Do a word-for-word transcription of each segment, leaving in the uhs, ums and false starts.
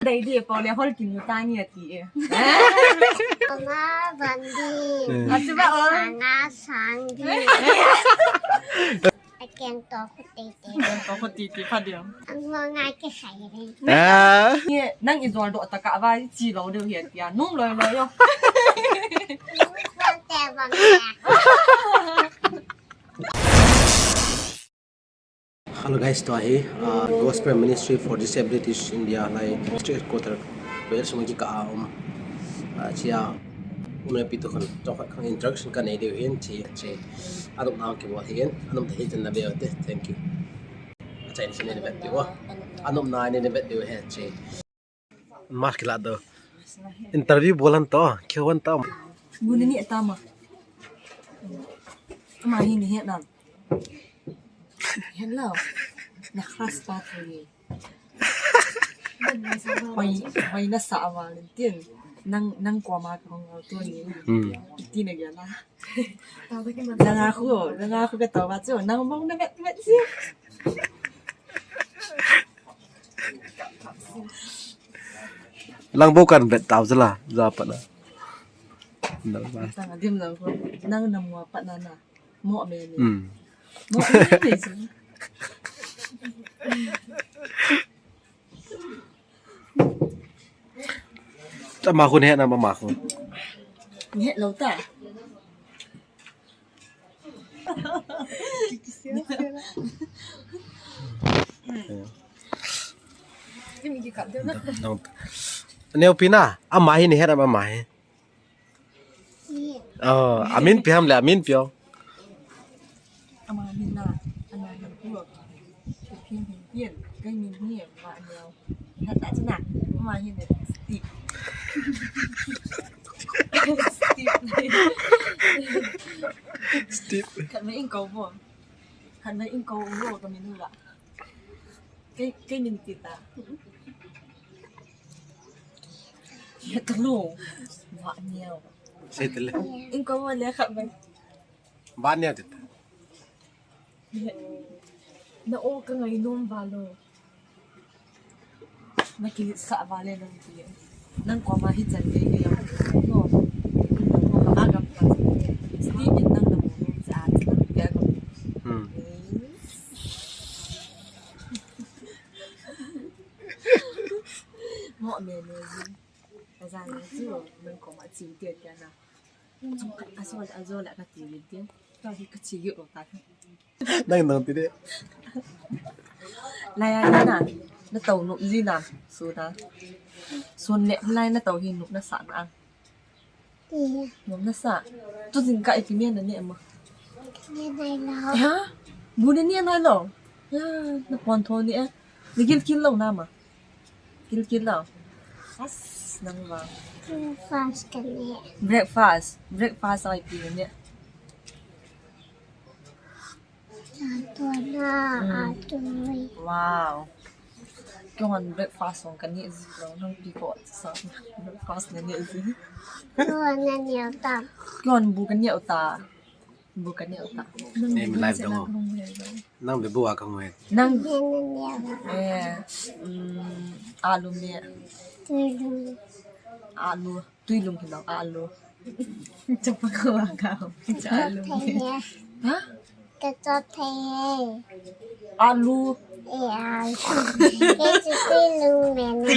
Dei di, pau le hol kin nu ta ni ati e. Ama bandi. Eh. Ati ba o. Sanga sang di. Akeng to khu tete. Akeng to khu tete pha diam. Ang mo nga ke sai re. Ah. Ni nang i jol doh ta ka va chi lo deu hi tia. Nung loi loi yo. Nung te bang ya. Hello guys, tua hi, uh, Gospel Ministry for Disabilities India lai district headquarter page sung kikah a um, uh, chia umna pi tu khun chokhat khang introduction kanei diu hin chi chi. Anop na kibol hin, anop ta hi chan na be te. Thank you. Acha in sine ne bet diu. Anop na ne ne bet diu he chi. Mas kila do. Interview bolan to, kyo wan to. Guna ni tama. Ama hi ni het na. Hello. Na khas pa tu ni. Hoi, hoi na sa awa len tin. Nang, nang kwa ma ka hong tu ni. Hmm. Ti na gya na. Nang aku, nang aku ka tawa chu. Nang mong na bet bet chu. Lang bo kan bet tau jala, ja pa na. Nang ba. Tang adim lang ko. Nang na mo pa na na. Mo me ni. Hmm. Mo me ni chu. Tama khun he na mama khun. He lo ta. Neo pi na, ama hi ni he na mama hi. Oh, amin pi ham le, amin pi o. Ama min na, ama min pu. Pin hin pin, kai min hi, ma neo. Hata chana, ama hin ne, Steve. Steve. Steve. Kan me in ko bo. Kan me in ko bo, ka min la. Kai, kai min ti ta. Ya ka lo. Ma neo. Sei te le. In ko bo le khat me. Ba neo te. Na o ka ngai nom va lo. Na ki sa va le nang ti. Nang ko ma hi chan ke ke yong. No. Nang ko ma gam ka. Sti in nang na mo nom sa a chan ke ko. Hmm. Mo me me. Ka ja na chu nang ko ma chi ke ke na. Ajo, ajo la ka ti ri ti. Ka hi ka chi yu ta. Nang nang ti de. Lai a na. Na tau nu ji na. Su da. Sun le lai na tau hi nu na sa na. Iya. Nu na sa. Tu jing ka i ti me na ne ma. Ne dai lo. Ya. Bu ne ne na lo. Ya, na pon tho ni e. Ni gil kil lo na ma. Kil kil lo. As, nang vang. Breakfast ka ne. Breakfast. Breakfast ai pi ne. Tua na, hmm. Atui. Wow. Kyo han breakfast hong ka ne ji lo. Nang pi ko sa. Breakfast na ne ji. Tua na ne ta. Kyo han bu ka ne ta. Bu ka ne ta. Em live dong. Nang be bu a ka ngoi. Nang. Eh, um, alu me. Alu. Tuilung hi lo, alu. Chapa ka wa ka. Alu me. Ha? Ka chop thei. Alu. Eh, alu. Ke chu tuilung me na.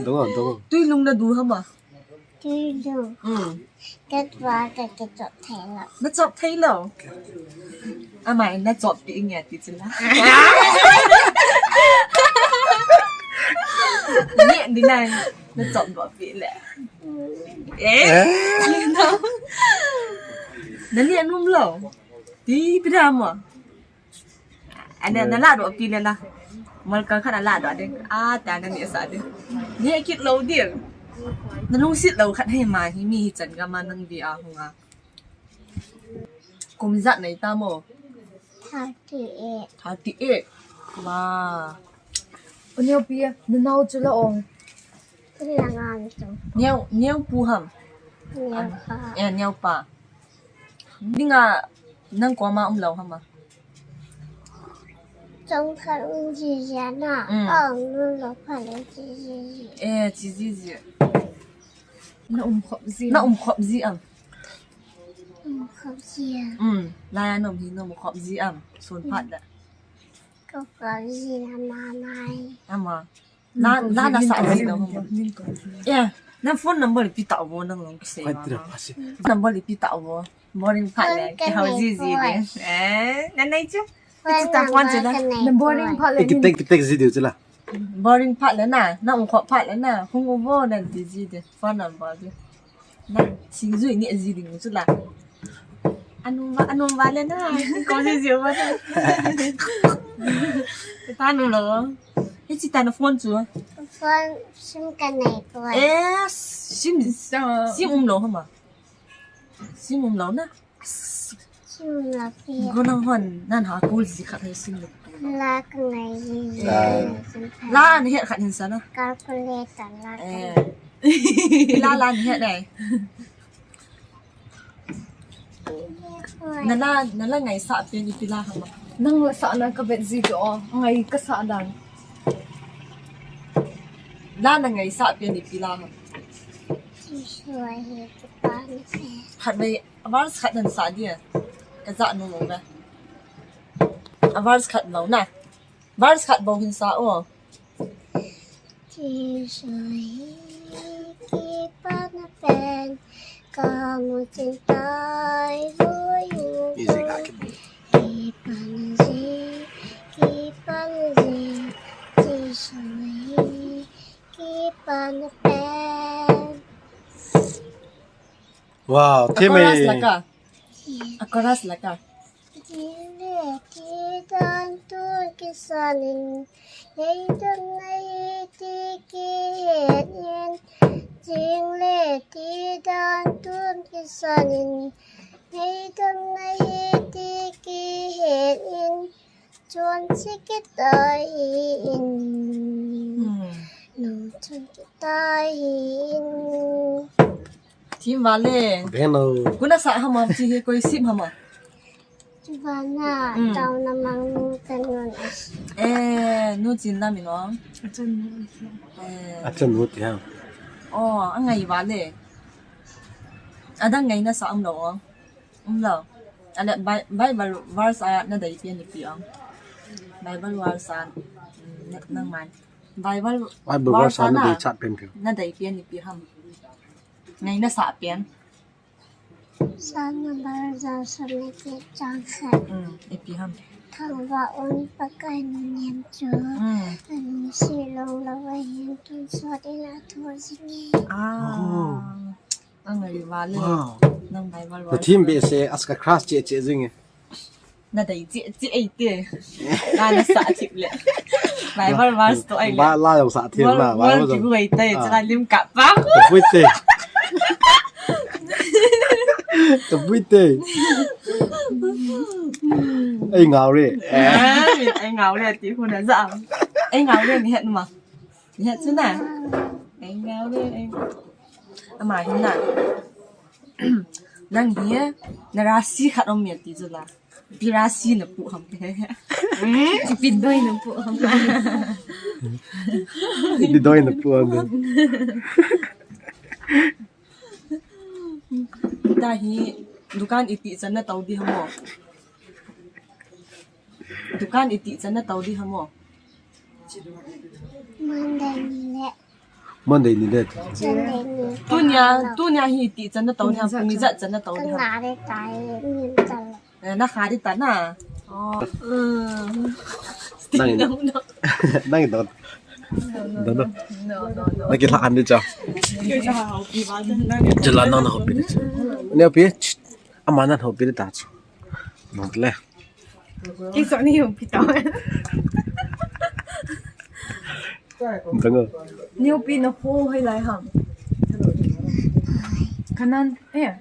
Dong, dong. Tuilung na du hama. Tuilung. Hmm. Ka tua ka ke chop thei lo. Na chop thei lo. Amai na chop pi nge ti chu la. Ni di nai. Na chop do pi le. Eh? Eh? Na ni anum lo. Ti pi da mo. Ana, eh, na la do pi le la. Mal ka khat a la do de. A, ta na ni sa de. Ni kit lo de. Na lungsit lo khat he ma hi mi hi chan ga ma nang di a hung a. Kum ijat nei ta mo? Thirty-eight. Thirty-eight. Wow. O neo pi a, na nao chu la ong. Ka la ngan chu. Neo, neo pu ham? Neo pa. Eh, neo pa. Dinga nang koma um lo hama. Chong khat um ji ji na. Mm. Ong nu lo phat le ji ji ji. Eh, ji ji ji. Na um khop ji. Na um khop ji am. Um khop ji am. Mm. La ya na um hi na um khop ji am. Sun phat da. Ko ko ji na ma mai. Ama. La, la na sa ji na. Ya, na phone number pi ta vo na long se. Number pi ta vo. Boring phat le. Ke hao ji ji de. Eh, na nai chu. Phone number ka nei. Na boring phat le. Ki tek, ki tek ji diu chu la. Boring phat le na, na um khop phat le na, hung u vo na ti ji de, phone number de. Na, sing jui ni ji ding chu la. Anum va, anum va le na, ko ji ji va. Ta nu lo. Hichi ta na phone chu. Phone sim ka nei poi. Eh, sim, sim um lo hama. Sim um lo na. Sim um lo pi. Go nang hon, nan ha kul ji khat hai sim lo. La ka ngai ji. La. La ni het khat hin sa na. Calculator la ka. Eh. La la ni het dai. Na la, na la ngaisah pen ipi la hama. Nang la sah na ka vet ji to, ngai ka sah dan. La na ngaisah pen ipi la hama. Khat mai, a verse khat nan sa dia. Ka ja nu mo ba. A verse khat lo na. Verse khat bou hin sa o. Jesu hi kipana pen ka mu chin tai hui. Music a ki. Kipana ji, kipana ji, Jesu hi kipana pen. Wow, a chorus la ka. A chorus la ka. Jing le thi dan tun kisan in, nei dam nahi ti kihet in. Jing le thi dan tun kisan in, nei dam nahi ti kihet in. Chun si kitai in. Hmm. Nu chun kitai in. Thim vale. Beno. Kuna sa hama chi hi koi sim hama. Chuvana, hmm, tau na mang nu kan nun. Eh, nu chin la mi no. Achan nu. Eh. Achan nu ti ha. Oh, angai vale. Adang ngai na sa um lo ong. Um lo. Ale Bi-, Bible verse a na dei pen ipi ong. Bible verse a, mm, na, nang man. Bible, Bible verse a na dei chat pen pen. Na dei pen ipi ham. Ngai na sa pen. Psalm number ja som le get chang khat. Mm, ipi ham. Thangvah un Pakai na nem chu. Mm. Anung se long lou ahin tonsot in athoh jing e. Ah. Oh. Angai vale. Wow. Nang Bible verse. Na thim behseh a ka crush cheh cheh jing e. Na dei cheh cheh ei te. Na na sa thip le. Bible verse to ai le. Ba la jong sa thip na, Bible jong. World ki hu ei te, ah, chang a lim kap pa. Tabui te. Tabui te. Ei ngau le. Eh, ei ngau le ti hu na ja. Ei ngau le ni het ma. Ni het chu na. Ei ngau le, ei. Ama hin na. Nang hi, na rasi khat um mian ti chu la. Ipi rasi na pu ham. Ipi doi na pu ham. Ipi doi na pu ham. Tahi, dukan iti chan na tau di ham mo. Dukan iti chan na tau di ham mo. Monday ni le. Monday ni le. Sunday ni. Tunia, tunia hi iti chan na tau di ham, pung ijat chan na tau di ham. Ka nga de tai, ni ta le. Eh, na kha di ta na. Oh. Mm. Nang, nang don. Don, don. No, no, no. Na kila an di cha. Jela nang na hopi di cha. Ne hopi, ama nang hopi di ta cha. Nang le. Ki so ni hopi ta. Dang o. Niu pi na ho hoi lai ham. Kanan, eh.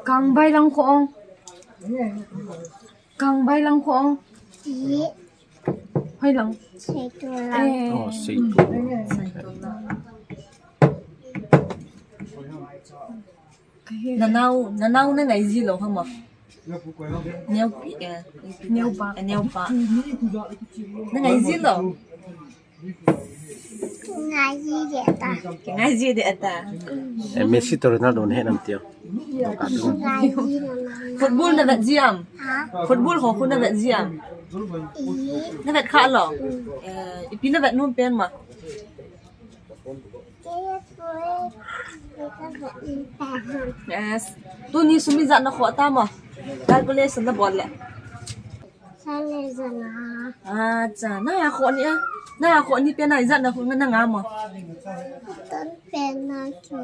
Kang bai lang ko ong. Kang bai lang ko ong. Hoi lang. Sei tu lang. Eh. Oh, sei tu. Sei tu lang. Nanao, nanao na ngai ji lou hama. Neo pi, eh, neo pa. Eh, neo pa. Na ngai ji lo. Ngai ji de ta. Ngai ji de ta. Eh, Messi to Ronaldo ne nam tio. Ngai ji lo. Football na vet ji am? Ha? Football ho khu na vet ji am? I. Na vet kha lo. Eh, ipi na vet nom pen ma? Yes. Tuni sum ijat na khoh tam? Calculation na bol le. Sang le ja nga. Acha, na khoh ni a. Na khoh ni pen a ijat na khoh na ngam? Atam pen na chu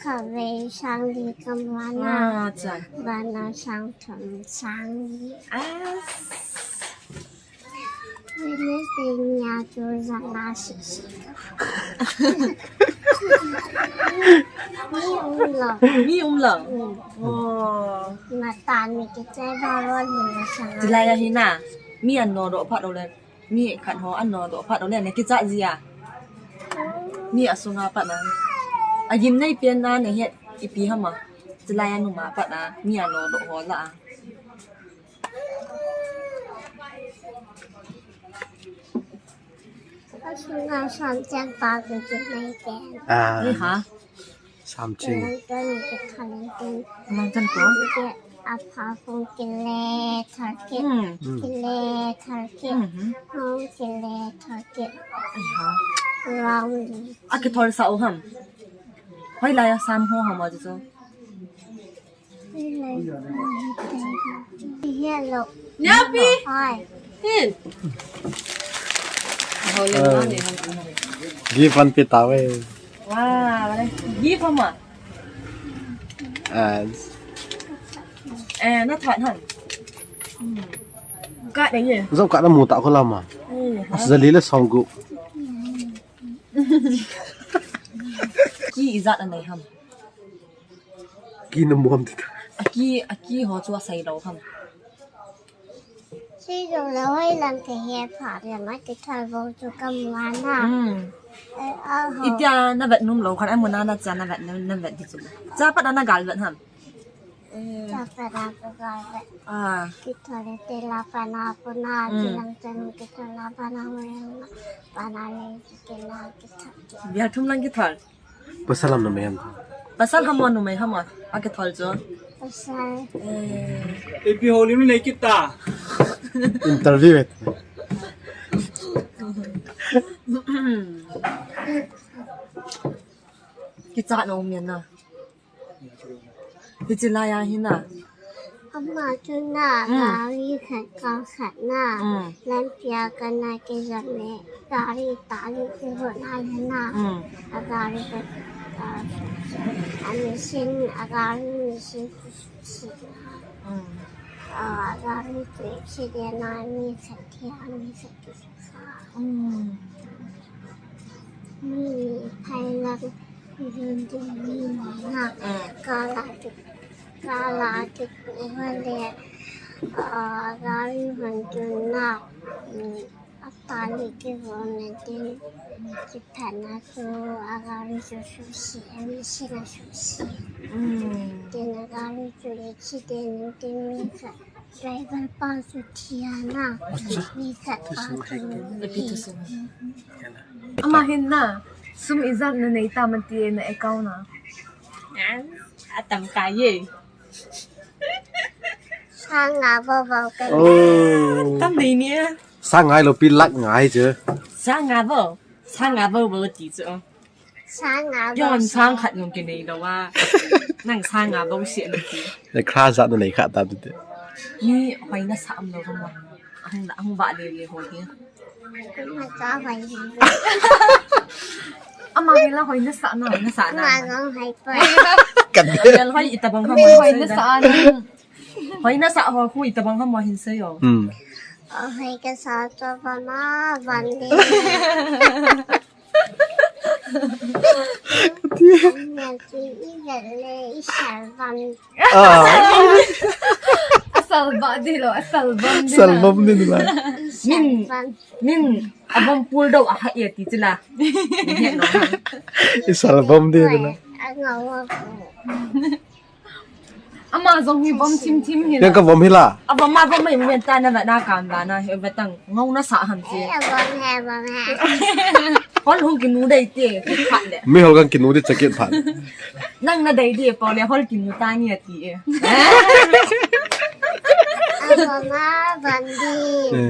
khat vei sang li ka mu a na. Acha. Ba na sang thum sang li. As. Wednesday nia chu ja nga seh seh. Mi um lo. Mi um lo. Mm. Oh. Matan mi kichai ba lo ni na sang. Chilai a hi na. Mi an no doh phat o le. Mi khat ho an no doh phat o le ne kicha ji a. Mi a sunga pat na. A gim nei pen na ne het ipi ham a. Chilai a numa pat na. Mi an no doh ho la a. Ka sunga sam chang pa ko ki nai pen. Ah. Ni ha? Sam ching. Nang kan ki khan pen. Nang kan ko? Ki a pa ko ki le thar ki. Hmm. Ki le thar ki. Hmm. Hong ki le thar ki. Ni ha? Round li. A kithol sa o ham? Hoilai a sam ho ham a chu? Hello. Nyapi. Hi. Hin. Gift an pe ta ve. Wow, gift ama. As. Eh, na thot han. Hmm. Ka dei ye. Zo ka na mu ta ko la ma. Eh, ha. As jali le song gu. Ki ijat anei ham? Ki na muam ti ta. A ki, a ki ho chu a sei lo ham? Sei lo la hoi lam ke he pha le ma kithol vo chu ka mu a na. Hmm. Eh, a ho. Itia na vet nom lo khan a mu na na cha na vet na, na vet di chu. Cha pat na gal vet ham? Eh. Cha pat na ka gal vet. Ah. Kithol le te la pa na pu na, hmm, kilang cha nu kithol la pa na ho yang na. Pa na le kithol la kithol. Bia thum lang kithol. Pasal ham numei ham? Pasal ham mo numei ham mo? A kithol chu. Pasal. Eh. Ipi houlim nei kita. Interview et. Kicha nom yan na. Hiche lai a hi na. Ama chu na, mm, gari khat kal khat na. Mm. Lampi a kana kijam le, gari tali kihot na le na. Mm. A gari ka, a, a machine, a gari machine. Mm. A gari chu accident a mi khat thi a mi khat kisa. Mm. Mi phai lang. Yun tin ni na. Mm. Kala ki, kala ki, wale, ah, gari hon tun na. Mm, a tali kihon na tin, kiphat na chu, a gari chu susi, a machine a susi. Mm. Tin a gari chu accident tin mi khat. Driver pa chu thi a na. Acha. Mi khat pa chu. Ama hin na, sum ijat na nei tam ati na account na? Atam kai ye. Sang nga vo vo ka. Oh. Tam nei ni a. Sang ngai lo pi lakh ngai chu. Sang nga vo. Sang nga vo vo ti chu. Sang nga vo. Yon sang khat jong kinei lou a. Nang sang nga vo seh na ti. Le kha jat na nei kha ta ti te. Ni hoi na sa am lou ka mo. Ahung, ahung ba le le ho hi. Ama cha hoi hi. Ama hi la hoi na sa na, hoi na sa na. Ama jong hoi pa. Kan. Ayal hoi itabang ha mo. Hoi na sa na. Hoi na sa ho khu itabang ha mo hin sei o. Hmm. Hoi ka sa to pa ma van de. Anya chu i vet le i salvam. Ah. Asalba di lo, asalbam di lo. Salbam di lo. Min, min, abam pul do a ha e ti chila. I salbam di lo. Anga wa. Ama jong hi vom thim thim hi. Yang ka vom hi la. A vom ma vom mai men ta na va na kam va na he va tang ngau na sa ham ti. He vom he vom he. Hol hung kinu dei ti kit phat le. Mi hol kan kinu dei cha kit phat. Nang na dei di pau le hol kinu ta ni ati e. A vom ma vom di.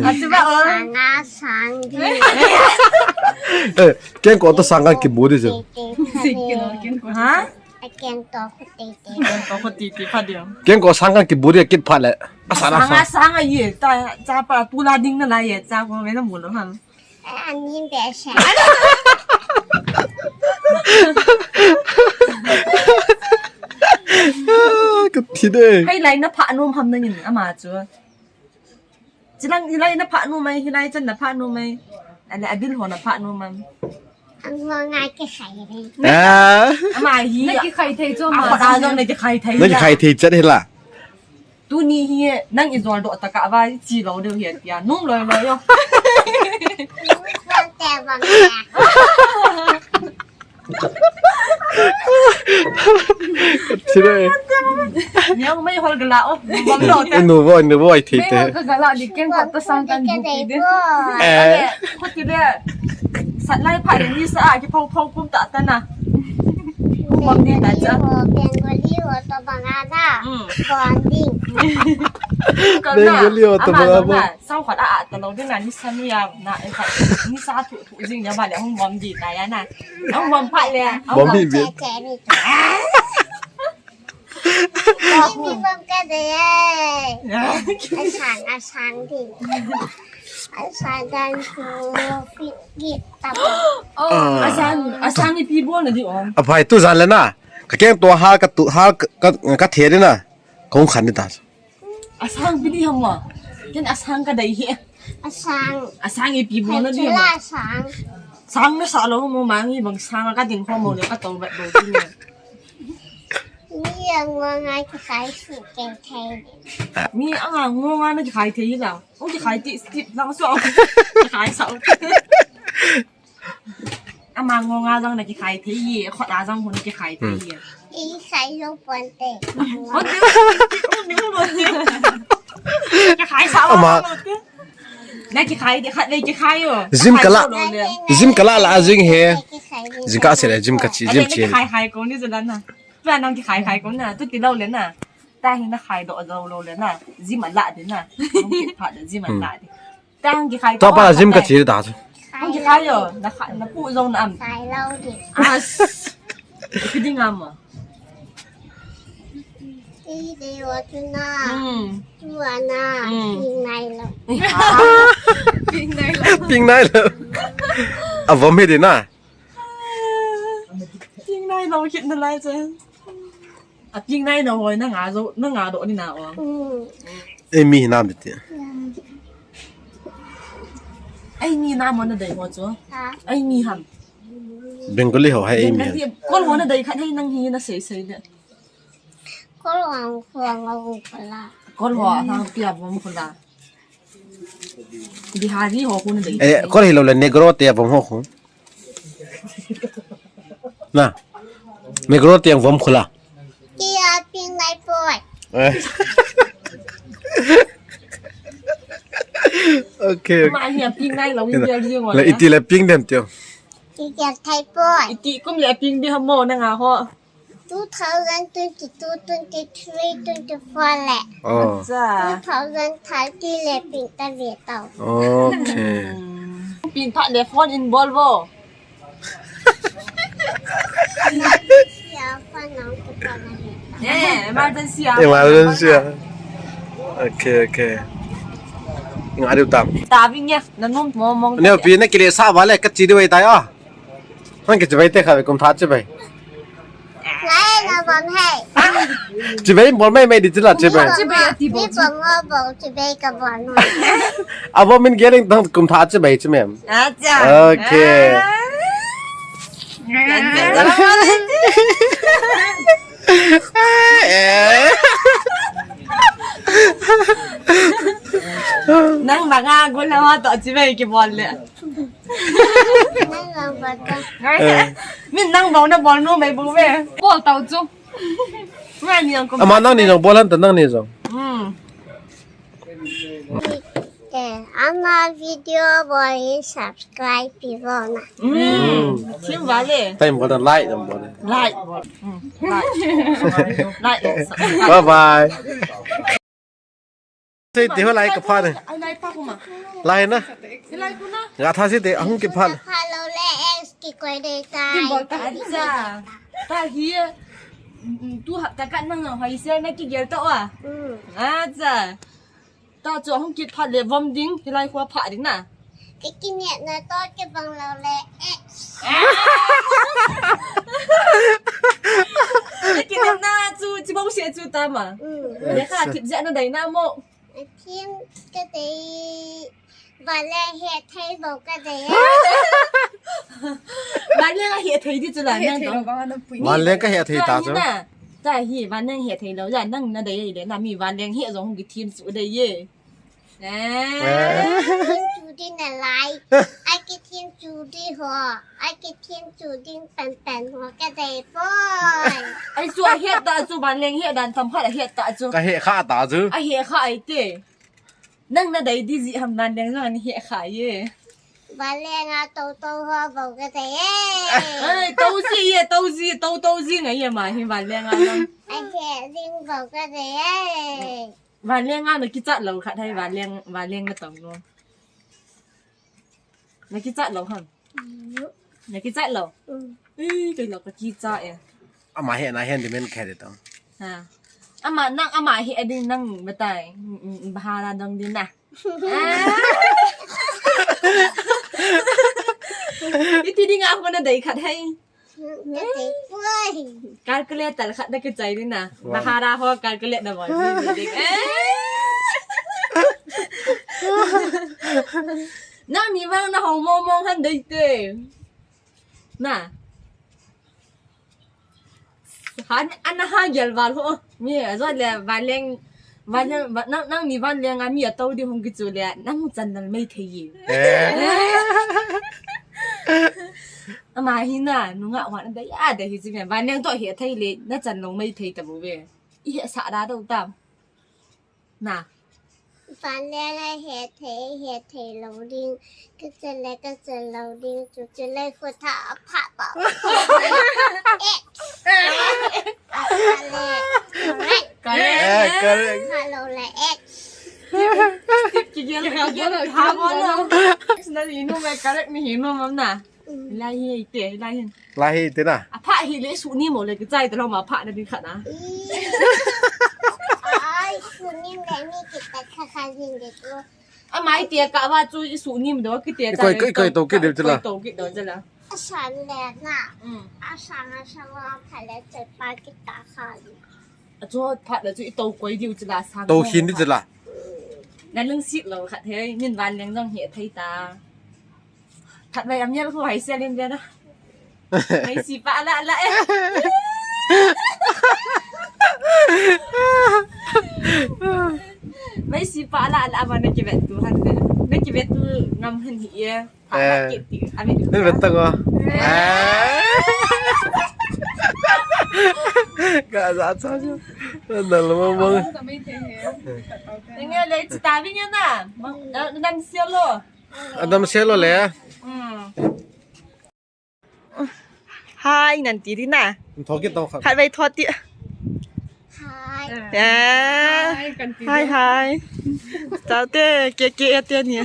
A chu ba o. Sang a sang di. Eh, keng ko to sang kan kibu di chu. Ha? A keng to khu tei tei. Keng to khu tei tei pha diam. Keng ko sang kan kibu di kit phat le. A sang a sang a ye ta cha pa tu la ding na la ye cha ko me na mu lo ha. An yin be sha. Ka thi de. Hai lai na pha nom ham na ngin ama chu. Chilang hilai na pha nom mai, hilai chan na pha nom mai. Ani abil ho na pha nom mai. Ang ho ngai ke khai re. Ah. Ama hi. Na kikhai thei chu ama. A pa jong na kikhai thei. Na kikhai thei chat hi la. Tuni hi nang i jol doh ta ka va chi lo deu hi tia. Nung loi loi yo. Te bang ya. Thile. Niang mai hol gala o. Bang lo te. Nu voi, nu voi thi te. Mai hol ka gala di keng ko ta sang kan bu ki de. Eh. Ko ti le. Sat lai pha ni sa a ki phong phong kum ta ta na. Bang ni na cha. Bengali ho to bang a na. Bonding. Bengali ho to bang a. Sao khat a a ta lo ding na ni sa ni ya na. Ni sa thu. Jing ya ba le hung bom di ta ya na. Hung bom phat le. Bom di bi. Che, che, ni. Ni bom ka de ye. Asang, asang di. Asang dan ku fit git ta. Oh, asang, asang ni pi bol na di om. A phai tu jan le na. Ka keng to hal ka tu hal ka, ka, ka the di na. Ka hung khan di ta. Asang pi di ham wa. Ken asang ka dei hi. Asang. Asang ipi bol na di ham wa. Asang. Sang na sa lo mo mang hi bang sang ka ding kho mo le ka to bat do di ne. Mi ang wa ngai ka khai su ke thei. Mi ang ang mo nga na khai thei la. O khai ti step lang so. Khai sa. Ama ngo nga jong na kikhai thei ye, khot a jong hun kikhai thei ye. I khai lo pon te. Pon te, pon te, pon te. Kikhai sa ama. Na kikhai de khat le kikhai yo. Jim kala. Jim kala la jing he. Jing ka se le jim ka chi, jim chi. Kikhai khai ko ni jala na. Tu nang kikhai khai ko na, tu ti lo le na. Ta hi na khai do do lo le na. Jim a la de na. Nong kipha de jim a la de. Tang kikhai. To pa jim ka chi ta chu. Ang kikhai yo, na kha, na pu zo na am. Khai lo di. As. Kiding am. I de wa tu na. Hmm. Tu ana. Hmm. Ping nai lo. Ping nai lo. Ping nai lo. A vom hi di na. Ping nai lo kit na lai chen. A ping nai na hoi na nga zo, na nga do ni na o. Mm. Ei mi hinam ti. Ei mi na mo na dei ho chu. Ha? Ei mi ham. Bengali ho hai ei mi. Bengali, kol ho na dei khat hai nang hi na sei sei de. Kol ho ang kol ho ang kol la. Kol ho ang ti a bom kol la. Bihari ho khu na dei. Eh, kol hi lo le Negro te vom ho khu. Na. Negro te vom khu la. Kia ping nai poi. Eh. Okay. Ma hi ping nai lo ni dia dia ngo. Le iti le ping dem tio. Kia thai poi. Iti kum le ping di hamo na nga ho. Two thousand twenty-two, twenty-three, twenty-four le. Oh. Acha. Two thousand thirty le ping ta ve tau. Okay. Ping phat le phone in bol vo. Ya, phone nang ko pa na ve. Eh, emergency ah. Emergency ah. Okay, okay. Nga diu tam. Ta ving ya, na nom mo mong. Ne pi na kile sa va le ka chi diu ai ta ya. Hang kichibai te kha ve kum tha chibai. Lai na bom hai. Chibai bol mai mai di chila chibai. Chibai ati bol. Ni bom ngo bom chibai ka bom. A bom min geling dang kum tha chibai chi mem. Acha. Okay. Eh. Nang manga gula ma to chibai ki bol le. Nang bol ta. Eh. Min nang bol na bol nu mai bu ve. Bol tau chu. Ama nangni jong bol hen ta, nangni jong. Hmm. Te, ama video bol in subscribe pi vo na. Hmm. Thim vale. Time bol na, like jong bol na. Like bol. Hmm. Like. Like. Bye bye. Sei te ho lai ka phat ne. Ai, lai pa kuma. Lai na. Lai kuma. Nga tha sei te ahung kiphat. Phat lou le, eh, kikoi dei tai. Kim bol ta. Acha. Ta hi. Mm, tu ha, ta kan nang hoi se na kigel to a. Mm. Acha. Ta chu ahung kiphat le vom ding, hilai kho phat ding na. Ka kinepna toh kibang lou le, eh. Ka kinepna chu, chi bou se chu ta ma. Mm. Le kha thip jeh na dei na mo. Thim ka dei, vanleng hethei bou ka dei. Vanleng a hethei di chu la, nang to. Vanleng ka hethei ta chu. Ta hi, vanleng hethei lou, ja nang na dei le, na mi vanleng he jong hung kithim chu dei ye. Eh. Thim chu di na lai. Ai kithim chu di ho. Ai kithim chu ding pan pan ho ka dei poi. Ai chu ahet ta chu vanleng he dan tam khat ahet ta chu. Ka he kha ta chu. Ahe kha ai te. Nang na dei di ji ham vanleng jong he kha ye. Vanleng a to to ho bou ka dei ye. Ai to ji ye, to ji, to to ji ngai ye ma hi vanleng a jong. Ahe ding bou ka dei ye. Vanleng a na kichat lou khat hai, vanleng, vanleng na tong lou. Na kichat lou ham? Mm. Na kichat lou? Mm. Ih, kei lou ka kichat e. Ama he na he di men khe de tong. Ha. Ama nang ama he ding nang batai. Mm, mm, bahara dong din na. Ah. Iti ding a ko na dei khat hai. Ka dei poi. Calculator khat na kichai ni na. Wow. Bahara ho calculate na bol. Eh. Nang ni vang na hou mong mong han dei te. Na. Han ana ha gel val ho. Mi a jo le vanleng, vanleng, va-, nang, nang ni vanleng a mi a to di hung kichu le, nang chan nal mai thei ye. Eh. Ama hi na, nunga wan da ya da hi ji me. Vanleng to hethei le, na chan lou mai thei ta bou ve. I he sa da dou tam. Na. Vanleng a hethei, hethei lou ding. Ka chan le, ka chan lou ding. Chu chu le khu tha pha pa. Eh. Correct. Correct. Eh, correct. Hello le, eh. Steve kigel, kigel, ha, bol lou. Na hi nu me correct ni hi nu mam na. Mm. Lai hi te, lai hi. Lai hi te na. Apha hi le su ni mo le kichai te lou ma pha na ding khat na. Ai, su ni le ni kita kha kha jing de ko. Amai te ka va chu i su ni mo do ki te. Koi, koi, koi to ki de chu la. Koi to ki do chu la. Asan le na. Mm. Asan, asan wa pha le che pa kita kha. A chu phat le chu i to koi diu chu la sang. To hin diu chu la. Na lungset lou khat he, min vanleng jong hethei ta. Khat mai amial khu hai sia len len a. Mai si pa la la e. Mai si pa la la ma na kivet tu han le. Na kivet tu ngam han hi e. Eh. Ni vet ta ko. Eh. Ka ja cha cha. Na lo mo mo. Nge le chi ta vi nge na. Nam sia lo. Adam sia lo le. Hmm. Hai, nan ti di na. Tho ki tho kha. Hai, vai tho ti. Hai. Ya. Hai, kan ti. Hai, hai. Tao te, ke, ke, ya te ni.